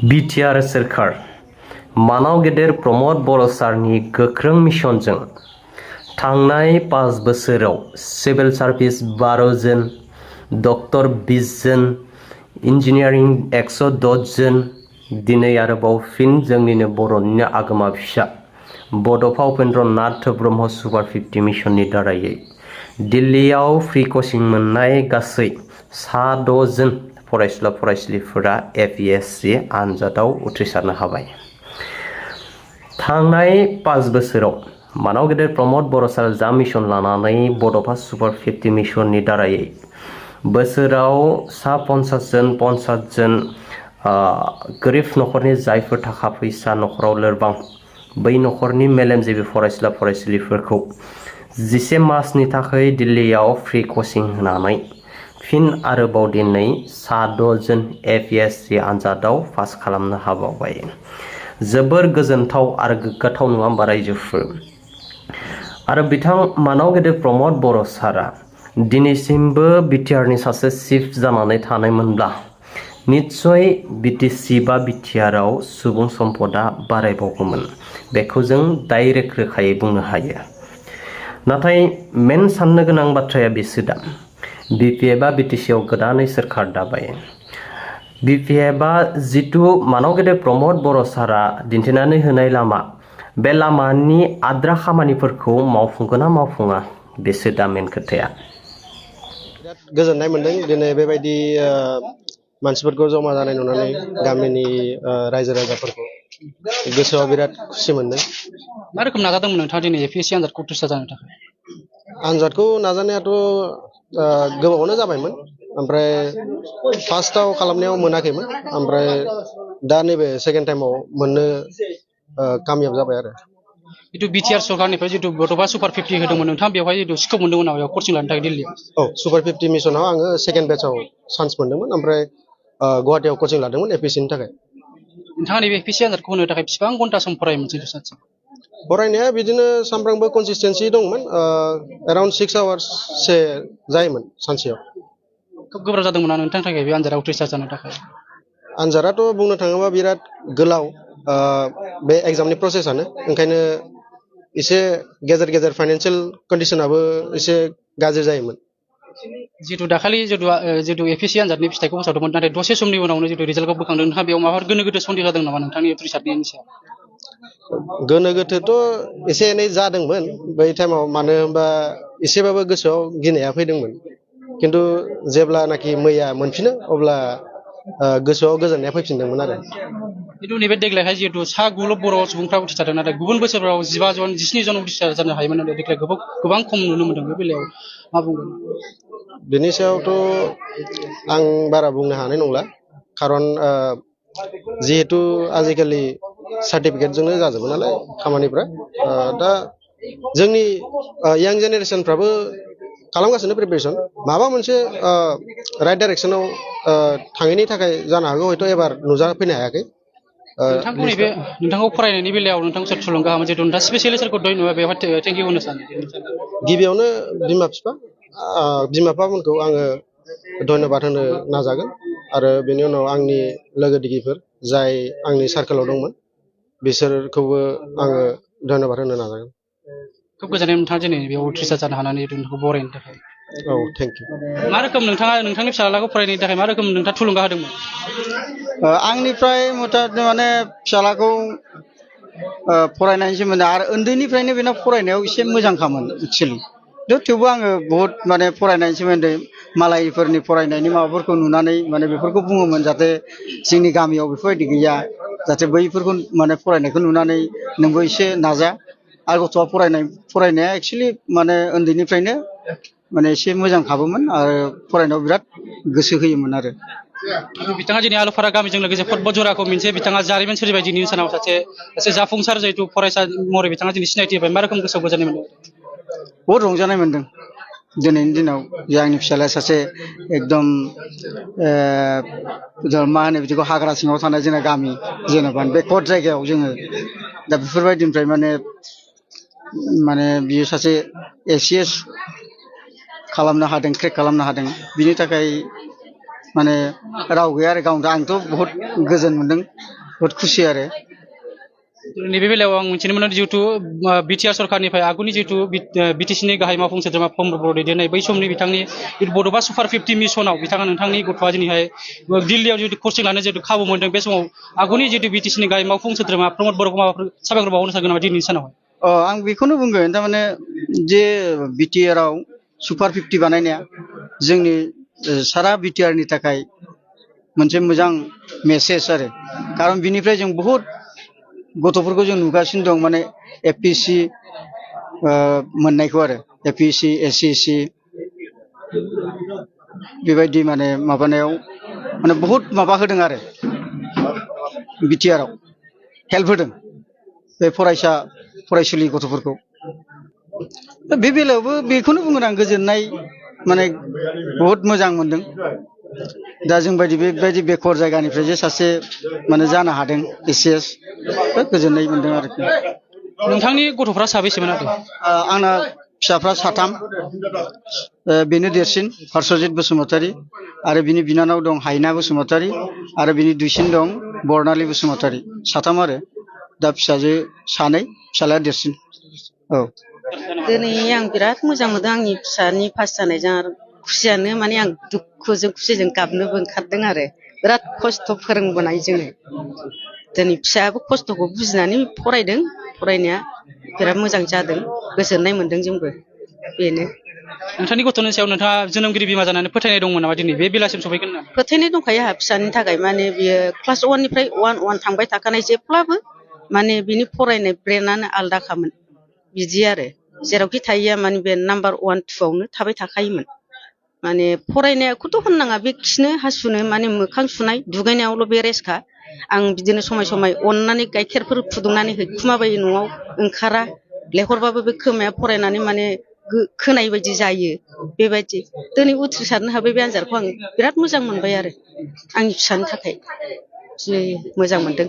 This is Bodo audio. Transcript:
बिटिआर सोरखार मानाव गेदेर प्रमद बर' सारनि गोख्रों मिशनजों थांनाय 5 बोसोराव सिविल सार्भिस 12 जन, डक्टर 20 जन, इन्जिनियारिं 110 जन, दिनै आरोबाव फिन जोंनिनो बर'निनो आगोमा फिसा बड'फा उपेन्द्र नाथ ब्रह्म सुपार 50 मिशननि दारायै दिल्लीयाव फ्रि कचिं मोननाय गासै 6 जन फरायसुला फरायसुलिफोरा APSC आनजादाव उथ्रिसारनो हाबाय। थांनाय 5 बोसोराव मानाव गेदेर प्रमद बर' सार जा मिशन लानानै बड'फा सुपार 50 मिशननि दारायै बोसोराव 50 जन गोरिब नखरनि जायफोर थाखा फैसा नखराव लोरबां बै नखरनि मेलेमजिबि फरायसुला फरायसुलिफोरखौ 11 मासनि थाखाय दिल्लीयाव फ्रि कचिं होनानै फिन आरोबाव दिनै 6 जन APSC आनजादाव पास खालामनो हाबावबाय। जोबोर गोजोनथाव आरो गोग्गाथाव नङा होमबा रायजोफोर। आरो बिथां मानाव गेदेर प्रमद बर' सारा दिनैसिमबो बिटिआरनि सासे चिफ जानानै थानायमोनब्ला निस्सय BTC बा बिटिआरआव सुबुं सम्पदा बारायबावगौमोन, बेखौ जों डाइरेक्ट रोखायै बुंनो हायो। नाथाय मेन साननो गोनां बाथ्राया बेसो दा BPF आ BTCआव गोदानै सोरखार दाबाय। BPF आ जिथु मानाव गेदेर प्रमद बर' सारा दिन्थिनानै होनाय लामा, बे लामानि आद्रा खामानिफोरखौ मावफुंगोन ना मावफुङा बेसो दा मेन खोथाया। बिराद गोजोननाय मोनदों दिनै बेबायदि मानसिफोरखौ जमा जानाय नुनानै गामिनि रायजो राजाफोरखौ गोसोआव बिराद खुसि मोनदों। मा रोखोम नाजादोंमोन नोंथाङा दिनै APSC आनजादखौ उथ्रिसार जानो थाखाय? आनजादखौ नाजानायाथ' गोबावानो जाबायमोन, ओमफ्राय फार्स्टआव खालामनायाव मोनाखैमोन, ओमफ्राय दा नैबे सेकेन्ड टाइमाव मोननो कामयाब जाबाय आरो। जितु बिटिआर सरकारनिफ्राय जितु बड'फा सुपार 50 होदोंमोन, नोंथाङा बेवहाय जितु स्कप मोनदोंमोन नामा बेयाव कचिं लानो थाखाय दिल्लीयाव? औ, सुपार 50 मिशनाव आङो सेकेन्ड बेचआव चान्स मोनदोंमोन, ओमफ्राय गुवाहाटियाव कचिं लादोंमोन APSCनि थाखाय। नोंथाङा नैबे APSC आनजादखौ होनो थाखाय बेसेबां घन्टा सम फरायोमोन जितु सानसे? फरायनाया बिदिनो सानफ्रामबो कनसिस्टेन्सि दंमोन, एराउन्ड 6 आवार्ससो जायोमोन सानसेयाव। खोब गोब्राब जादोंमोन नोंथांनि थाखाय बे आनजादाव उथ्रिसार जानो थाखाय? आनजादाथ' बुंनो थाङोबा बिराद गोलाव बे एग्जामनि प्रसेसआनो, ओंखायनो एसे गेजेर गेजेर फाइनान्सियेल कन्डिशनाबो एसे गाज्रि जायोमोन। जितु दाखालि जितु APSC आनजादनि फिथाइखौ फोसावदोंमोन, नाथाय दसे समनि उनावनो जितु रिजाल्टखौ बोखांदों, नोंथाङा बेयाव माबाफोर गोनो गोथो सन्देह जादों नामा नोंथांनि उथ्रिसारनायनि सायाव? गोनो गोथोथ' एसे एनै जादोंमोन बै टाइमाव, मानो होनबा एसेबाबो गोसोआव गिनाया फैदोंमोन, खिन्थु जेब्लानाखि मैया मोनफिनो अब्ला गोसोआव गोजोननाया फैफिनदोंमोन आरो। जितु नैबे देग्लायहाय जितु 6 बर' सुबुंफ्रा उथ्रिसारदों, नाथाय गुबुन बोसोरफ्राव 15 जन 17 जन उथ्रिसार जानो हायोमोन, नाथाय देग्लाय गोबां खम नुनो मोनदों। बे बेलायाव मा बुंगोन? बेनि सायावथ' आं बारा बुंनो हानाय नंला, खारन जिहेतु आजिखालि सार्टिफिकेटजोंनो जाजोबो नालाय खामानिफ्रा। दा जोंनि यां जेनेरेसनफ्राबो खालामगासिनो प्रिपेरेसन, माबा मोनसे राइट डाइरेक्सनाव थाङैनि थाखाय जानो हागौ हयथ' एबार नुजाफैनो हायाखै। नोंथांखौ फरायनायनि बेलायाव नोंथांखौ सोर थुलुंगा होयो, जितु नोंथाङा स्पेसियेलि सोरखौ बेवहाय थेंक इउ होनो सानो? गिबियावनो बिमा बिफामोनखौ आङो धन्यबाद होनो नाजागोन, आरो बेनि उनाव आंनि लोगो दिगिफोर जाय आंनि सार्कोलाव दंमोन बिसोरखौबो आङो धन्यबाद होनो नाजागोन। खोब गोजोननाय नोंथाङा दिनै बेयाव उथ्रिसार जानो हानानै नोंथांखौ बरायनो थाखाय। औ, थेंक इउ। मा रोखोम नोंथाङा नोंथांनि फिसाज्लाखौ फरायनायनि थाखाय मा रोखोम नोंथाङा थुलुंगा होदोंमोन? आंनिफ्राय मथामति माने फिसाज्लाखौ फरायनायनि सोमोन्दै आरो उन्दैनिफ्रायनो बेनाव फरायनायाव एसे मोजांखामोन एक्सुवेलि, थेवबो आङो बहुद माने फरायनायनि सोमोन्दै मालायफोरनि फरायनायनि माबाफोरखौ नुनानै माने बेफोरखौ बुङोमोन, जाहाथे जोंनि गामियाव बेफोरबायदि गैया, जाहाथे बैफोरखौ माने फरायनायखौ नुनानै नोंबो एसे नाजा। आरो गथ'आ फरायनाया एक्सुवेलि माने उन्दैनिफ्रायनो माने एसे मोजांखाबोमोन आरो फरायनायाव बिराद गोसो होयोमोन आरो। बिथाङा दिनै आलुफारा गामिजों लोगोसे फुटबल जराखौ मोनसे बिथाङा जारिमिन सोरजिबाय दिनैनि सानाव सासे जाफुंसार जिहेतु फरायसा महरै बिथाङा दिनै सिनायथि होबाय। मा रोखोम गोसोआव गोजोननाय मोनदों? बहुद रंजानाय मोनदों दिनैनि दिनाव जे आंनि फिसाज्लाया सासे एकदम मा होनो बिदिखौ हाग्रा सिङाव थानाय जोंना गामि, जेनेबा बेकवार्ड जायगायाव जोङो दा बेफोरबायदिनिफ्राय माने बियो सासे ACS खालामनो हादों, क्रेक खालामनो हादों, बिनि थाखाय माने राव गैया आरो गावनो आंथ' बहुत गोजोन मोनदों बहुत खुसि आरो नैबे बेलायाव आं मिथिनो मोनो जिहेतु बिटिआर सरकारनिफ्राय आगुनि जिहेतु बिटिसिनि गाहाय मावफुं सोद्रोमा प्रमद बर' दैदेननाय बै समनि बिथांनि बड'फा सुपार 50 मिसनाव बिथाङा नोंथांनि गथ'आ दिनैहाय दिल्लीयाव जिहेतु कचिं लानो जिहेतु खाबु मोनदों बे समाव आगुनि जिहेतु बिटिसिनि गाहाय मावफुं सोद्रोमा प्रमद बर'खौ माबाफोर साबायखर बावनो सानगोन नामा दिनैनि सानाव? आं बेखौनो बुंगोन थारमाने जे बिटिआरआव सुपार 50 बानायनाया जोंनि सारा बिटिआरनि थाखाय मोनसे मोजां मेसेज आरो खारन बिनिफ्राय जों बहुत गथ'फोरखौ जों नुगासिनो दं माने एपीएससी मोननायखौ आरो एपीएससी एससीएससी बेबायदि माने माबानायाव माने बहुत माबा होदों आरो बिटिआरआव हेल्प होदों बे फरायसुलि गथ'फोरखौ बे बेलायावबो बेखौनो बुंगोन आं गोजोननाय माने बहुत मोजां मोनदों दा जों बायदि बेबायदि बेकवार्ड जायगानिफ्राय जे सासे माने जानो हादों एसीएस गोजोननाय मोनदों आरोखि नोंथांनि गथ'फ्रा साबेसेमोन आरो आंना फिसाफ्रा साथाम बेनो देरसिन हर्षजित बसुमतारी आरो बिनि बिनानाव दं हायना बसुमतारी आरो बिनि दुइसिन दं बर्नाली बसुमतारी साथाम आरो दा फिसाजो सानै फिसालाया देरसिन दिनै आं बिराद मोजां मोनदों आंनि फिसानि पास जानायजों आरो खुसियानो माने आं दुखुजों खुसिजों गाबनोबो ओंखारदों आरो बिराद खस्थ' फोरोंबोनाय जोङो दिनै फिसायाबो खस्थ'खौ बुजिनानै फरायदों फरायनाया बिराद मोजां जादों गोजोननाय मोनदों जोंबो बेनो नोंथांनि गथ'नि सायाव नोंथाङा जोनोमगिरि बिमा जानानै फोथायनाय दंमोन नामा दिनै बे बेलासिम सफैगोन होननानै? फोथायनाय दंखायो आंहा फिसानि थाखाय माने बियो क्लास 1 निफ्राय 1 थांबाय थाखानाय जेब्लाबो माने बिनि फरायनाय ब्रेनानो आलदाखामोन बिदि आरो जेरावखि थाहैया माने बे नाम्बार 1 2 आवनो थाबाय थाखायोमोन माने फरायनायखौथ' होननाङा बे खिनो हासुनो माने मोखां सुनाय दुगैनायावल' बे रेस्टखा आं बिदिनो समाय समाय अननानै गाइखेरफोर फुदुंनानै हैखुमाबायो न'आव ओंखारा लेंहरबाबो बे खोमाया फरायनानै माने खोनाय बायदि जायो बेबायदि दिनै उथ्रिसारनो हाबाय बे आनजादखौ आं बिराद मोजां मोनबाय आरो आंनि फिसानि थाखाय जि मोजां मोनदों